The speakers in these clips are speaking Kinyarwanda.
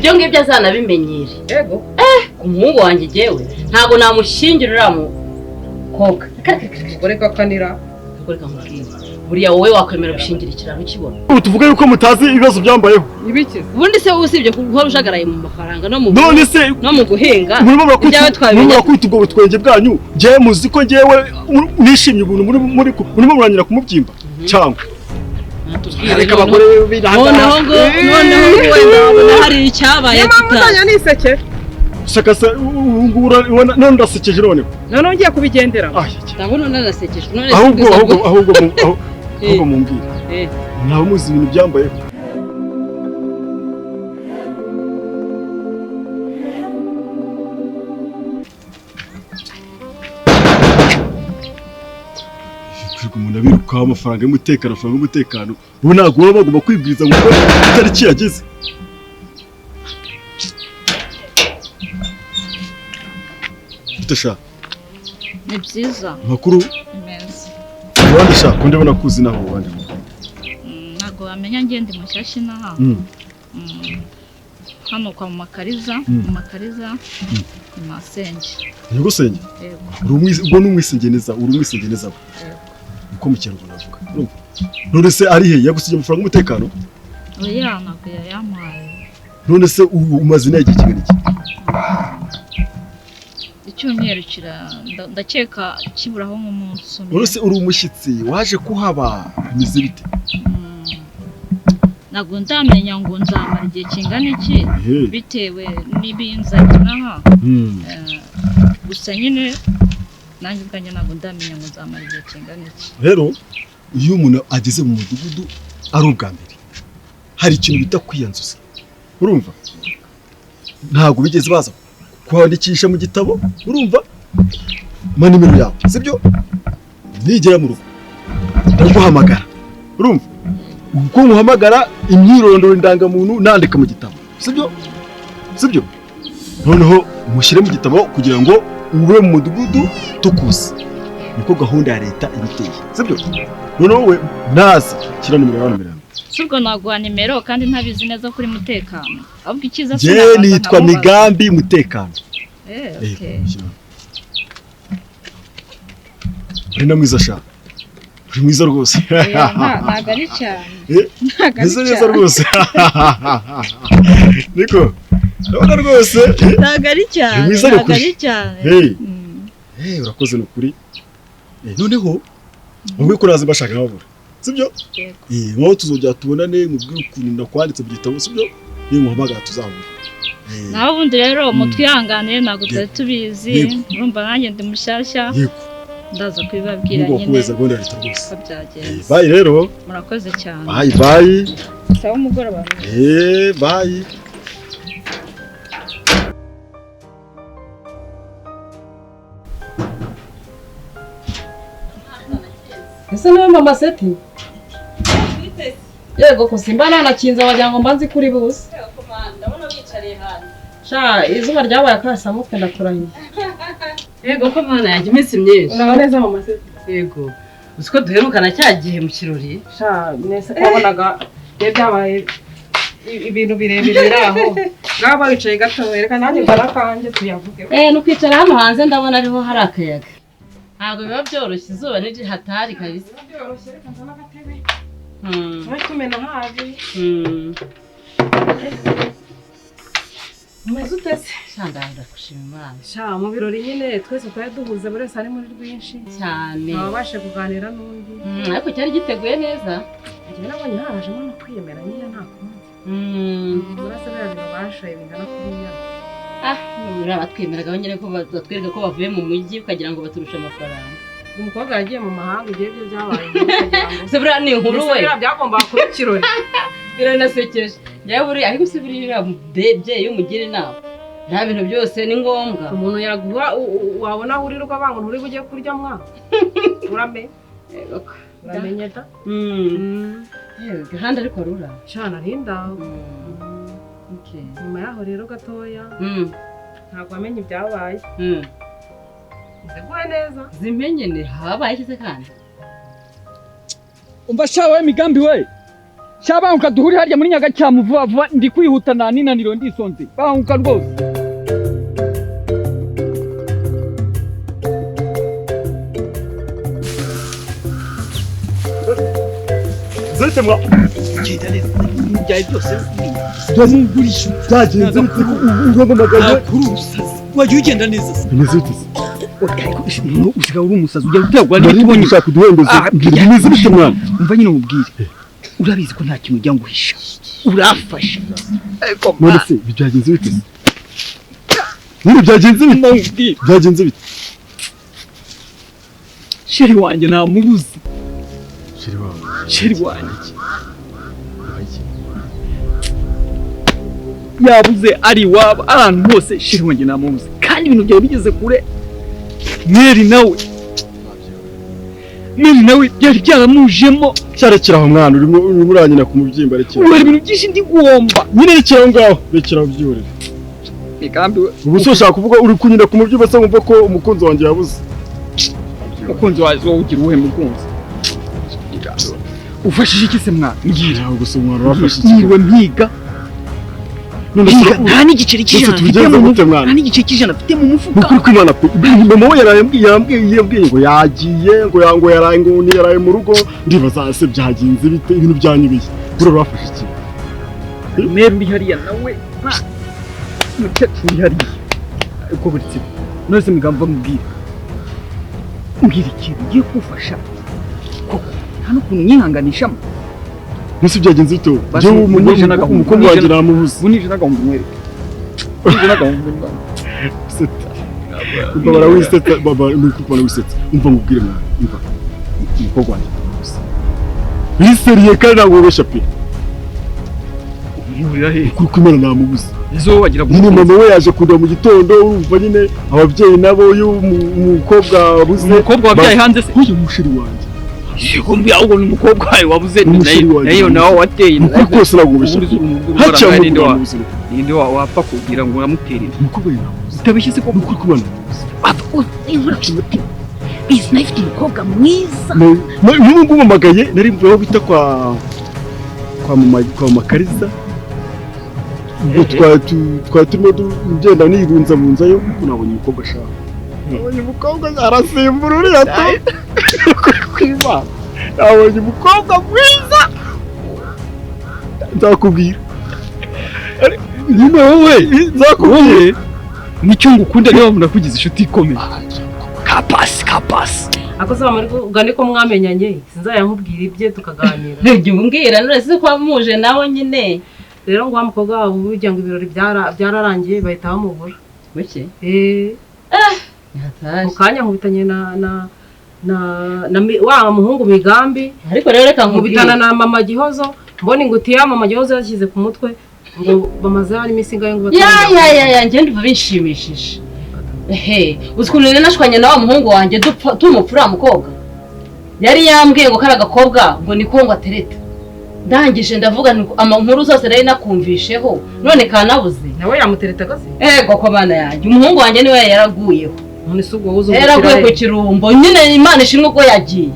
Ibyo ngibyo azanabimenyere. Yego. Umuhungu wanjye jyewe ntabwo namushyingira uriya mukobwa. Umugore kakanira. Reka nkubwire. Buriya wowe wakwemera gushingira ikiraro ukibona. Ubu tuvuge yuko mutazi ibibazo byambayeho. Ibikize. Ubundi se usibye guhora ujagaraye mu mafaranga no mu None se no mu guhinga. Murimo Ibyawe twabimenya. murakubita ubwo butwenge bwanyu. Njyewe muzi ko njyewe nishimye ubuntu muri murimo muranyira kumubyimba cyangwa Reka abagore noneho ngo wenda wabona hari icyabaye Niyo mpamvu nzajya nisekera. Shaka se ubona none ndasekeje noneho. None ngiye kubigendera. Ndabona nanasekeje none. Ahubwo mumbwire. Ntawe muzi ibintu byambayeho. Umuntu abirukaho amafaranga y'umutekano, amafaranga y'umutekano. Ubu ntabwo baba bagomba kwibwiriza ngo itariki yageze. Bite sha? Ni byiza. Amakuru? Ni meza. Abandi sha, ko ndabona kuzi naho abandi. Ntabwo wamenya ngende mushyashya inaha. Hano kwa Makariza, Makariza ni masenge. Nyogosenge? Yego. Uri ubwo n'umwisengeneza, uri umwisengeneza. Uko mu Kinyarwanda avuga. None se ari he yagusigiye amafaranga y'umutekano? Oya ntabwo yayampaye. None se umaze inaha igihe kingana iki? Icyumweru ndakeka kiburaho nk'umunsi umwe. None se uri umushyitsi waje kuhaba bimeze bite? Ntabwo ndamenya ngo nzamara igihe kingana iki bitewe n'ibinzanye inaha. Gusa nyine nanjye ubwanjye ntabwo ndamenya ngo nzamara igihe kingana iki. Rero iyo umuntu ageze mu mudugudu ari ubwa mbere hari ikintu bita kwiyanzuza. Urumva? Ntabwo bigeze baza kwandikisha mu gitabo, urumva? Ma nimero yawe, sibyo? Nigera mu rugo ndaguhamagara. Urumva? Uko nkuhamagara imyirondoro indangamuntu nandika mu gitabo, sibyo? Sibyo? Noneho mushyire mu gitabo kugira ngo ube mu mudugudu tukuze. Niko gahunda ya leta ibiteye, sibyo? Noneho we naza shyira nimero yawe nimero. Sibwo naguha nimero kandi ntabizi neza kuri mutekano. Ahubwo ikiza Je nitwa Migambi Mutekano. Okay. Uri na mwiza sha. Uri mwiza rwose. Ntabwo ari cyane. Ntabwo ari cyane. Neza rwose. Niko. Ndabona rwose. Ntabwo ari cyane. Ntabwo ari cyane. Hey. Urakoze nukuri. Noneho ubwo kuraza bashaka babura. Sibyo? Nko tuzojya tubonane mubwire ukuntu nakwanditse mu gitabo, sibyo? Niyo muhamagara tuzahura. Naho ubundi rero mutwihanganire ntabwo twari tubizi. Urumva nanjye ndi mushyashya. Ndaza kubibabwira nyine. Kubeza gahunda ya leta rwose. Bye rero. Murakoze cyane. Bye bye. Sawa umugoroba. Bye. Ese niwe mama Seti? Yego kusimba nanakinze wagira ngo mbanze kuri buze. Ndabona wicariye hanze. Sha izuba ryabaye akasamutwe ndakurahiye. Yego ko mana yanjye iminsi myinshi. Uraho neza mama Seti? Yego. Uzi ko duherukana cya gihe mu kirori? Sha nese twabonaga byabaye ibintu birebire biri aho. Ngaba wicaye gato reka nanjye mbara kanjye tuyavuge. No kwicara hano hanze ndabona ariho hari akayaga. Ntabwo biba byoroshye izuba ni hatari kabisa. Byoroshye reka nzana agatebe. Tumena habi. Umeze ute se? Sha ndakushima Imana. Sha mu birori nyine twese twari duhuze buri wese ari muri rwinshi cyane. Twabashe kuganira n'undi. Ariko cyari giteguye neza. Njye nabonye harajemo no kwiyemera nyine nta kundi. Urase biriya bintu bashoye bingana kuriya. Buriya batwemeragaho nyine ko batwereka ko bavuye mu mujyi ukagira ngo baturushe amafaranga. Umukobwa yagiye mu mahanga igihe byo byabaye. Se buriya ni inkuru we. Buriya byagombaga kuba ikirori. Biranasekeje. Njyewe buriya ariko se buriya mubyeyi umugira inama. Nta bintu byose ni ngombwa. Umuntu yaguha wabona aho uririrwa banga nturi bujye kurya mwa. Urame. Uramenye da. Gahanda ariko rura. Shana rinda. Okay. Nyuma yaho rero gatoya. Ntabwo wamenye ibyabaye. Nziguhe neza. Zimenye ne habaye iki se kandi? Umva sha we Migambi we. Cyabanguka duhuri harya muri Nyagacyamu vuba vuba, ndi kwihuta nta ninaniro ndisonze. Banguka rwose. Zete mwa Genda neza. Ibyaye byose byamugurisha byagenze bite umpamagaye? Wagiye ugenda neza se. Bimeze bite se? Usigaye uri umusazi ujya uterwa Nari n'ibyo ubonye. ushaka kuduhembeza. Mbwira bimeze bite mwana? Umva nyine umubwire. Urabizi ko nta kintu ujya nguhisha. Urafasha. Ariko None se byagenze bite se? Nyine byagenze bite? Byagenze bite? Sheri wanjye namubuze. Sheri wawe. Sheri wanjye. Yabuze ari iwabo ahantu hose, sheri wanjye namubuze. Kandi ibintu byari bigeze kure. Mary nawe byari byaramujemo. Cyarekera aho mwana, urimo uranyina ku mubyimba, rekera. Ubu ibintu byinshi ndi guhomba. Nyine rekera aho ngaho, rekera aho byihorere. Migambi we. Ubu se ushaka kuvuga uri kunyina ku mubyimba se wumva ko umukunzi wanjye yabuze? Umukunzi wawe wowe ugira uwuhe mukunzi? Ufashije iki se mwana? Mbwira gusa umwana wafashe iki? Niwe mpiga. Nta n'igiceri cy'ijana mfite mu mufuka. Nta n'igiceri cy'ijana mfite mu mufuka. Nukuri kw'Imana pe. Mama we yarambwiye ngo yagiye ngo yango yaraye ngo yaraye mu rugo, ndibaza se byagenze bite, ibintu byanyubiye. Buro rwafashe iki? Mary uri hariya nawe. Mukecuru uri hariya. Uko buritse. None se Migambi amubwira. Mbwira ikintu ugiye kufasha. Koko nta n'ukuntu nyihanganishamo. Nese byagenze bite? Jewe umukobwa wanjye namubuze. Bunije n'agahumbi mwereke. Bunije n'agahumbi. Baba wisetsa, baba umukobwa wisetsa. Umva ngubwire mwana, umva. Umukobwa wanjye namubuze. Biseriye kandi ntabwo woroshya pe. Umurira he? Kuko Imana namubuze. Izo wagira nyine mama we yaje kundeba mu gitondo, urumva nyine ababyeyi nabo yo umukobwa wabuze. Umukobwa wabyaye hanze se? Uyu mushiri wanjye. Yego ahubwo ni umukobwa wawe wabuze nayo nawe wateye. Ukuri kose ntabwo ubeshya. Haciye ninde wapfa kugira ngo uramutera inda? Umukobwa we namubuze. Utabeshye se koko? Ukuri kw'Imana namubuze. Inkura ku mutima. Bizi nayo ifite umukobwa mwiza. N'ubu ngubu mpamagaye nari mvuye aho bita kwa mama Kariza. Twari turimo tugenda nirunzabunzayo kuko nabonye umukobwa ashaka. Nabonye umukobwa arasimbura uriya to. Ukuri kw'Imana. Nabonye umukobwa mwiza. Nzakubwira. Nyine wowe nzakubwira. Nicyo ngukunda niba nakugize inshuti ikomeye. Kapasi kapasi. Akoze muri ugane ko mwamenyanye sinzayamubwira ibye tukaganira. Njye umbwira none se ko muje nawe nyine. Rero ngo wa mukobwa wabo burya ngo ibirori byararangiye bahita bamubura. Buke? Mu kanya nkubitanye na wa muhungu Migambi. Ariko rero reka nkubwire. Nkubitana na mama Gihozo, mbona ingutiya ya mama Gihozo yashyize ku mutwe ngo bamaze hari iminsi ingahe ngo Ya ya njye ndumva binshimishije. Ehe, uzi ukuntu rero nashwanye na wa muhungu wanjye tumupfura mukobwa. Yari yambwiye ngo kara gakobwa ngo niko ngo atereta. Ndangije ndavuga amankuru zose nari nakumvisheho none kanabuze. Nawe yamutereta gase? Ego ko bana yanjye umuhungu wanjye niwe yaraguyeho. None se ubwo wuzo yaraguye ku kirumbo nyine Imana ishimwe ko yagiye.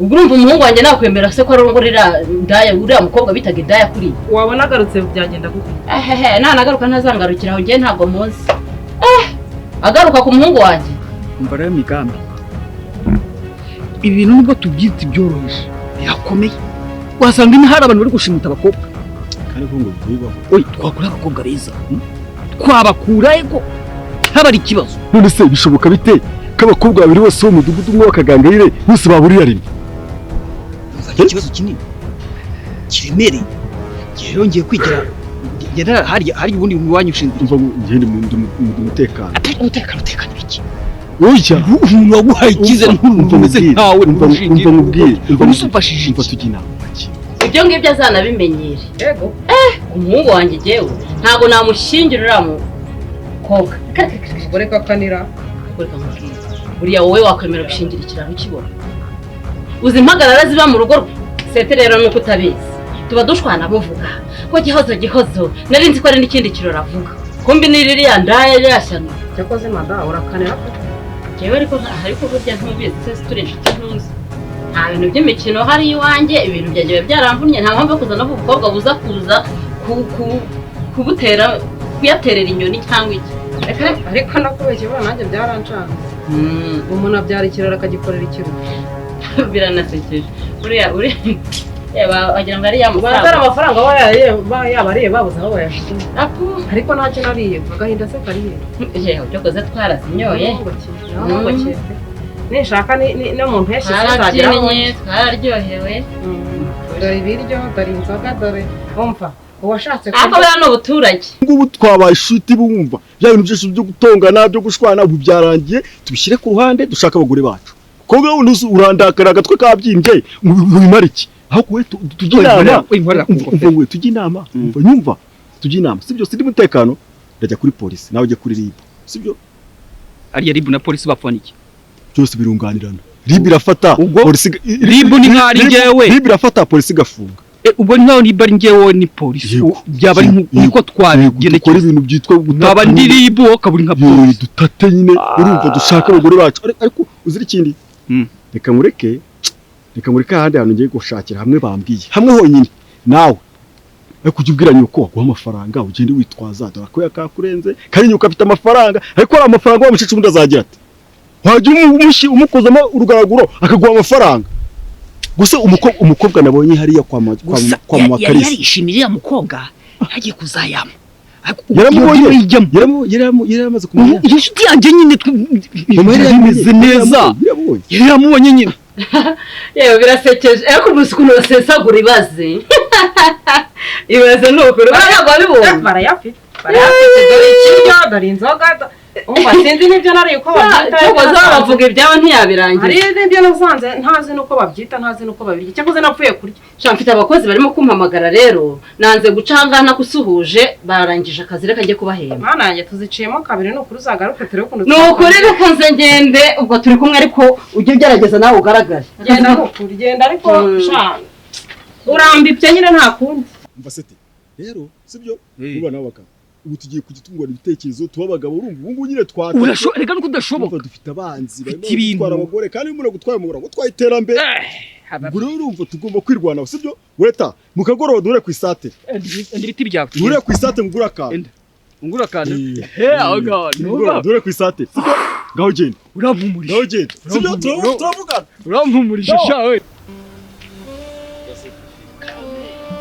Ubwo urumva umuhungu wanjye nakwemera se ko arongorera ndaya uriya mukobwa bitaga indaya kuri. Wabona agarutse byagenda gute? Ehehe nanagaruka ntazangarukira aho ngiye ntabwo muzi. Agaruka ku muhungu wanjye. Umva rero Migambi. Ibintu nubwo tubyita ibyoroheje birakomeye. Wasanga ino hari abantu bari gushimuta abakobwa. Kandi ko ngo bibaho. Oyi twakura abakobwa beza. Twabakura ego. Haba ari ikibazo. None se bishoboka bite ko abakobwa babiri bose bo mu mudugudu umwe bakagangayire bose baburira rimwe? Ikibazo kinini kiremereye. Rero ngiye kwigira ngenda hari ubundi wanyu ushinzwe. Umva ngende mu mutekano. Umutekano utekano biki? Oya umuntu waguhaye icyizere nk'umuntu umeze nkawe umva nkubwire umufashije umva tujye inama. Ibyo ngibyo azanabimenyere. Yego. Umuhungu wanjye jewe ntago namushingira uriya mukobwa. Ureka kanira. Ureka nkubwire. Buriya wowe wakwemera gushingira ikiraro ukibona. Uzi impagarara ziba mu rugo rwe. Sete rero nuko utabizi. Tuba dushwana buvuga ko Gihozo Gihozo nari nzi ko ari n'ikindi kiroro avuga. Kumbi ni ririya ndaya yashyano. Cyakoze mada urakanira ko. Jewe ariko burya ntubizi se turi inshuti ntuzi. Nta bintu by'imikino hari iwanjye, ibintu byanjye biba byaramvunye, nta mpamvu yo kuzana ubukobwa buza kuza kubutera kuyaterera inyoni cyangwa iki. Reka reka. Ariko nakubeshye buriya nanjye byarancanga. Umuntu abyara ikiraro akagikorera ikiraro. Biranasekeje. Buriya uri reba wagira ngo ari ya Baratara musaza. Amafaranga yabariye babuze aho bayashyira. Apu. Ariko ntacyo nariye, agahinda se kariye. Yewe, cyokoze twarazinyoye. Nishaka no mu mpeshyi sinzagera aho. Twarabyinnye, twararyohewe. Dore ibiryo, dore inzoga, dore umva uwashatse Ariko buriya ni ubuturage. Ngubu twabaye inshuti, bumva bya bintu byinshi byo gutongana, byo gushwana, ubu byarangiye, tubishyire ku ruhande dushake abagore bacu. Kuko wundi urandakara agatwe kabyimbye ngo bimare iki? Aho kuwe tujye inama. Winkorera ku Umva ngofero. Ngo tujye inama, umva, nyumva, tujye inama, sibyo? Sindi umutekano, ndajya kuri polisi, nawe ujye kuri RIB, sibyo? Ariya RIB na polisi bapfana iki? Byose birunganirana. RIB irafata Ubwo polisi RIB ni nk'aho ari njyewe. RIB irafata, polisi igafunga. Ubwo ni nkaho niba ari njyewe ni polisi. Yego. Byaba ari Yego. niko Yego, twabigendekeye. dukora ibintu byitwa Nkaba ndi RIB, wowe ukaba uri nka Yewe, polisi. dutate nyine, urumva, dushaka abagore bacu. Ariko uzira ikindi, reka nkureke ahandi hantu ngiye gushakira hamwe bambwiye hamwe honyine nawe. Ariko ujye ubwira nyoko waguha amafaranga, ugende witwaza, dore ko yakakurenze kandi nyoko afite amafaranga. Ariko ari amafaranga wa mukecuru undi azagira ati wajya umukozamo urugaraguro akaguha amafaranga gusa. Umukobwa nabonye hariya Gusa kwa mama yari Kalisa. yarishimiye uriya mukobwa yagiye kuzayama. Ariko Yaramubonye. Iyo ijyamo. Yari yamaze kumenya. Iyo nshuti yanjye nyine Mama yari bimeze neza. Yaramubonye. Yari yaramubonye nyine. Yewe, birasekeje, ariko umunsi ukuntu basesagura, ibaze, ibaze, ni ukuri buriya ntabwo wabibonye. Barayafite, barayafite, dore ikiryo, dore inzoga, umva sinzi n'ibyo nariye uko babyita. Cyokoze bavuga ibyabo ntiyabirangiza. Hari n'ibyo nasanze ntazi n'uko babyita, ntazi n'uko babirya, cyakoze napfuye kurya. Sha, mfite abakozi barimo kumpamagara rero, nanze guca ahangaha nakusuhuje, barangije akazi, reka njye kubahemba. Mana yanjye, tuziciyemo kabiri, ni ukuri uzagaruke turebe ukuntu. Ni ukuri, reka nze ngende, ubwo turi kumwe, ariko ujye ugerageza nawe ugaragare. Genda, ni ukuri genda, ariko sha urambibye nyine, nta kundi. Umva sete rero, sibyo? Uba n'abagabo, ubu tugiye kujya tungurana ibitekerezo, tuba abagabo, urumva, ubu ngubu nyine twataka. Reka nuko udashoboka. Urumva, dufite abanzi barimo Ufite ibintu. gutwara abagore, kandi iyo umuntu agutwaye umugore agutwaye iterambere. Ubwo rero urumva tugomba kwirwanaho, sibyo? Weta mu kagoroba duhure ku isate. Enda ibiti byawe. Duhure ku isate ngure akantu. Enda. Ungura akantu. Eh, He, aho ngaho nimugoroba numva. duhure ku isate, sibyo? Ngaho genda. Urampumurije. Ngaho genda, sibyo? Turavugana. Urampumurije sha we.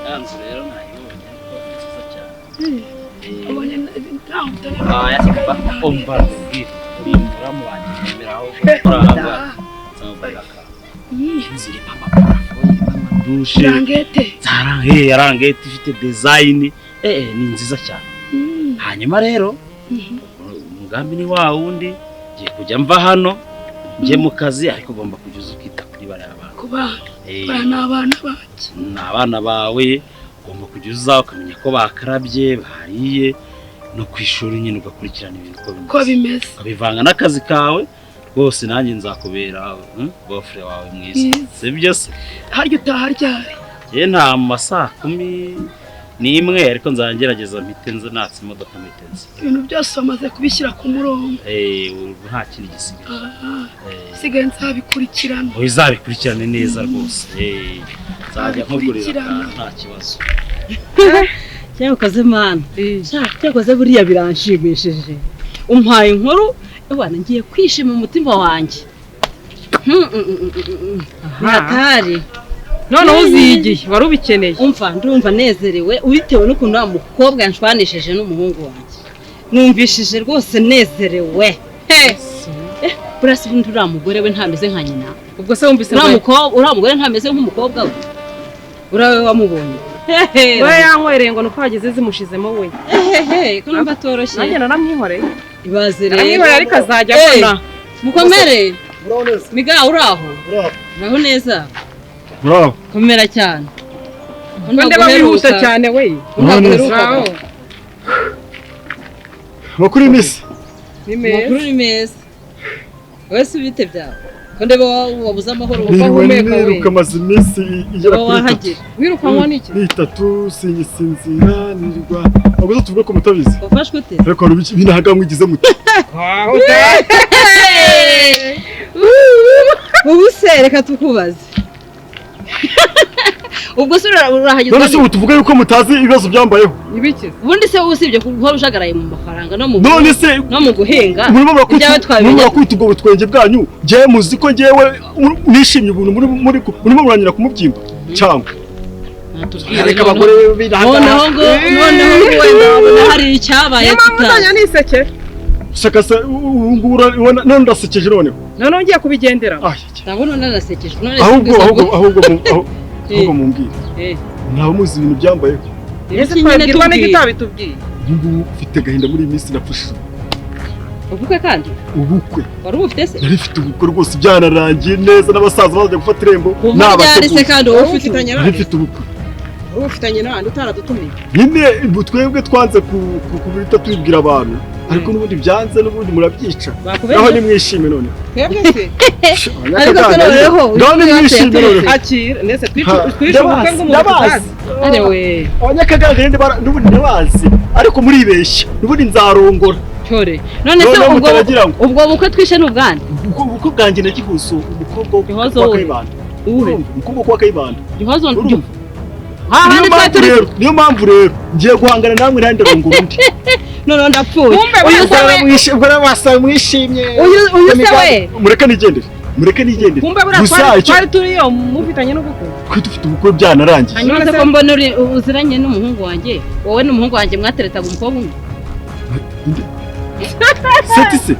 Ya nzu rero nayibonye, ariko ni nziza cyane. Ntaho utari. Umva nkubwire, uri muramu wanjye nemera, aho gukora ahangaha nzamubwira akantu. Inzu irimo amaparafo, irimo amadushe. Rangete. Ya rangete ifite design, ni nziza cyane. Hanyuma rero umugambi ni wa wundi, ngiye kujya mva hano njye mu kazi, ariko ugomba kujya uza ukita kuri bariya bantu. Ku bana? Eh. Bariya ni abana banjye. Ni abana bawe, ugomba kujya uza ukamenya ko bakarabye, bariye, no ku ishuri nyine ugakurikirana ibintu uko Uko bimeze. Bimeze. Ukabivanga n'akazi kawe rwose, nanjye nzakubera beau-frère wawe mwiza. Mwiza. Sibyo se? Harya utaha ryari? Njye nta mu ma 11:30, ariko nzagerageza mpite nza natse imodoka mpite nza. Ibintu byose wamaze kubishyira ku murongo? Eh, ubu nta kindi gisigaye. Sigaye nzabikurikirana. Oya, uzabikurikirane neza rwose. Nzajya nkugurira Nzabikurikirana. akantu, nta kibazo. Cyakoze mana, sha, cyakoze buriya biranshimishije, umpaye inkuru ubana ngiye kwishima umutima wanjye. Hatari. Noneho uzigiye wari ubikeneye. Umva, ndumva nezerewe bitewe n'ukuntu wa mukobwa yanshwanishije n'umuhungu wanjye, numvishije rwose nezerewe. He! Buriya se ubundi uriya mugore we ntameze nka nyina? Ubwo se wumvise Uriya ngo mukobwa, uriya mugore ntameze nk'umukobwa we? Uriya we wamubonye? Hehe! We yanywereye ngo nuko hageze zimushizemo we. Hehe, ko numva atoroshye. Nanjye naramwihoreye. Ibaze rero. Naramwihoreye, ariko azajya Eh, abona. Mukomere. Muraho neza. Miga, uraho? Muraho. Uraho neza? Muraho. Komera cyane. Ko ndeba wihuta cyane we? Muraho neza. Uraho. Amakuru y'iminsi? Ni meza. Amakuru ni meza. Wowe se ubite byawe, ko ndeba wabuze amahoro? Niriwe uhumeka we. niruka, maze iminsi igera Uba kuri itatu. wahagira. Wirukanwa n'iki? Ni itatu singisinzira, nirirwa ahubwo zo tuvuge ko mutabizi. Wafashwe ute? Ariko hari ibinahaga mwigize muti. Ubu se reka tukubaze. Ubwo se urahagezwa? None se ubu tuvuge yuko mutazi ibibazo byambayeho? Ibiki? Ubundi se usibye guhora ujagaraye mu mafaranga no mu None se no mu guhinga, murimo ibyawe murakubita, twabimenya? murakubita ubwo butwenge bwanyu. Njyewe muzi ko njyewe nishimye ubuntu muri murimo muranyira kumubyimba cyangwa Natubwire. reka abagore b'inaha. Noneho ngo wenda wabona hari icyabaye Niyo mpamvu tutazi. uzajya nisekera. Seka se ubu ngubu urabona none ndasekeje noneho. Noneho ngiye kubigendera. Ah, Ndabona unanasekeje none se ahubwo ubwiza ahubwo ahubwo ahubwo mumbwire, Eh. ntawe muzi ibintu byambayeho? Ese Ibiki nyine? twabwirwa Tubwire. n'igitabitubwiye? Ubu ngubu mfite agahinda muri iyi minsi, napfushije Ubukwe kandi? ubukwe. Wari ubufite se? Nari mfite ubukwe rwose, byanarangiye neza, n'abasaza baza gufata irembo. Kuva ryari se Nabateguye. kandi wowe ufite Ufitanye Nari nande? mfite ubukwe. Wowe ufitanye nande utaradutumiye? Nyine ubu twebwe twanze kubita tubibwira abantu, ariko n'ubundi byanze, n'ubundi murabyica. Bakubeshya? Naho nimwishime none. Twebwe se? Ariko se noneho Naho nimwishime none. Akira ndetse Ha, twishe ubukwe ndabazi, bw'umuntu ndabazi. tutazi. Are we! Abanyakaganga n'ubundi ndabazi, ariko muribeshya, n'ubundi nzarongora. Cyore, none se Noneho ubwo mutaragira ngo ubwo bukwe twishe ni ubwande? Ubukwe bwanjye na Gihozo, umukobwa wo Gihozo kwa we. Kayibanda. Uwuhe? Urumva? Umukobwa wo kwa Kayibanda. Gihozo? Urumva? Hahandi Niyo twari mpamvu turi? rero, niyo mpamvu rero ngiye guhangana namwe, nanjye ndarongora undi. Noneho ndapfuye. Kumbe Uyu se we? Ubwo rero mwasa mwishimye. Uyu se we? Mureke nigendere, mureke nigendere. Kumbe buriya Gusa twari icyo twari turiyo mufitanye n'ubukwe. Twe dufite ubukwe, byanarangiye. Hanyuma se ko mbona uri uziranye n'umuhungu wanjye, wowe n'umuhungu wanjye mwateretaga umukobwa umwe? Seti se?